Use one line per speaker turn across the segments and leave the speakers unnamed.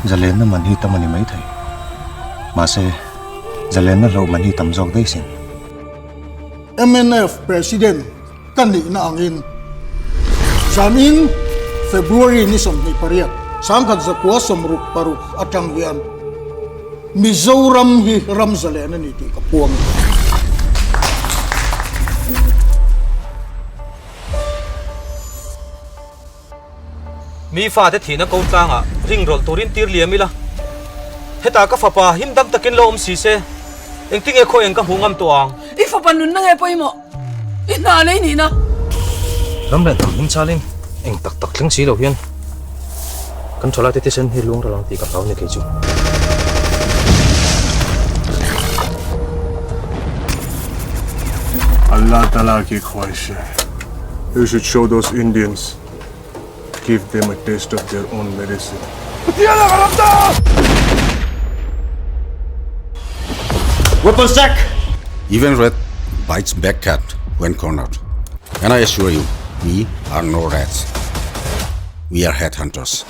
Zalenna man hi tam a ni maithei. Mahse, zalenna hlauh man hi tam zawk daih sin.
Mnf President ka nihna angin zanin February ni 28, 1966 atang hian Mizoram hi ram zalen a ni tih ka puang a.
Mi fate thihna ko tlangah ring rawlh turin tir liam ila, hetah ka fapa him dam takin lo awm si se, engtinge khaw eng ka hmuh ngam tawh ang?
I fapa nunna nge pawimawh? I hna lei nihna?
Ram leh hnam hming chalin eng tak tak thleng si lo hian kan thalaite thisen hi luang ral ang tih ka hlau a ni kei chu.
Allah Ta'ala ki khawaish hai. You should show those Indians, give them a taste of their own medicine.
Weapons check! Even rat bites back cat when cornered. And I assure you, we are no rats. We are headhunters.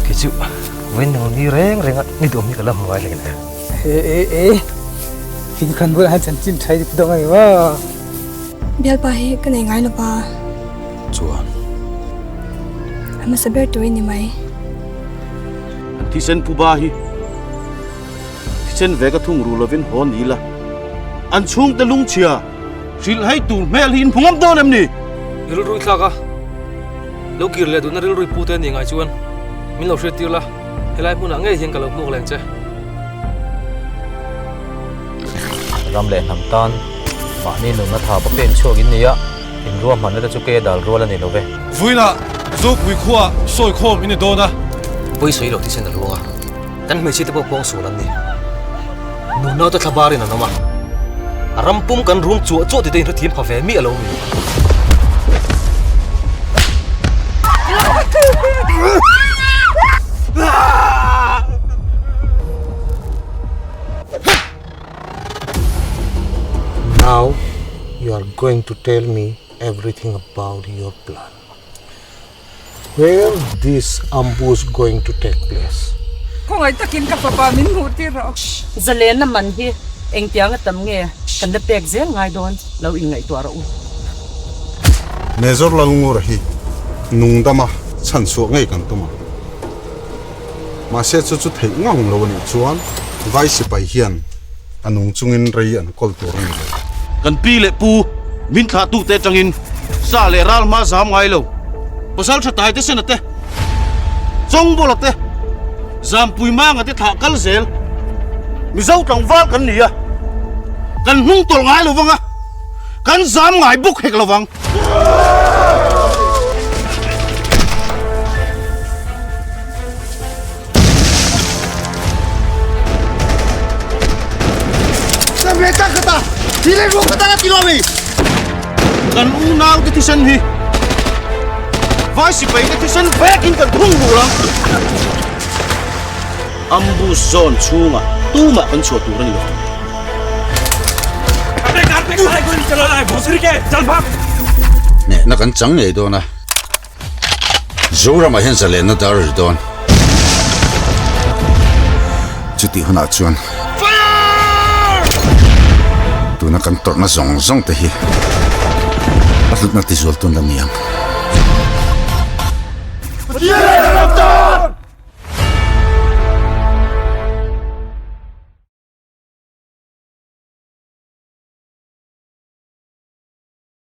Kei chu vawiin nang ni reng reng a ni duhawm hi ka la hmu ngai hle.
E e e in khan bulah hian chanchin tha i dawng a ni maw?
Bialpa hi ka nei ngai lova.
Chuan.
A hmasa ber tur i ni mai.
An thisen pu ba hi thisen ve ka thung ru lovin haw ni la, an chhungte lungchhia hrilh hei tur hmel hi in hmu ngam dawn em ni?
I rilru i thlak a, lo kir leh duhna rilru i pu te a nih ngai chuan min lo hriat tir la, helai hmunah ngei hian ka lo hmuak leng che.
Ram leh hnam tan mahni nunna tha pa pen chhuak in ni a, in ruahmanna te chu ke dal rual a ni lo ve.
Vawiinah Zopui khuaah sawi khawm in ni dawn a.
Pawisawi lo thisen a luang a, kan hmeichhia te pawh pawng sual an ni. Nunau te thlabar in an awm a, a ram pum kan rum chuah chuah tite in hrethiam pha ve miah lo mi.
Now you are going to tell me everything about your plan. Where this ambush going to take place?
Khawngaih takin ka fapa min hmuh tir rawh.
Zalenna man hi engtiang a tam nge kan la pek zel ngai dawn lo inngaihtuah rawh u.
Major Lalngura hi nungdama chhan chhuah ngei kan tum a. Mahse chu chu theih ngang lo a nih chuan vai sipai hian a nung chungin rei an kawl tur a ni lo.
Kan pi leh pu min thlahtute atangin sa leh ral hma zam ngai lo, pasal tha tai te sena te, Chawngbawla te, Zampui Manga te thlah kal zel Mizo tlangval kan ni a, kan hnung tawlh ngai lo vang a, kan zam ngai bawk hek lo vang. Kan unau te thisen hi vai sipai te thisen vekin kan thung rul ang. Ambush zone chhungah tumah kan chhuah tur a ni lo.
Hnehna kan chang ngei dawn a, Zoramah hian zalenna dar a ri dawn. Chutih hunah chuan tuna kan tawrhna zawng zawng te hi a hlutna tizual tun la ni ang.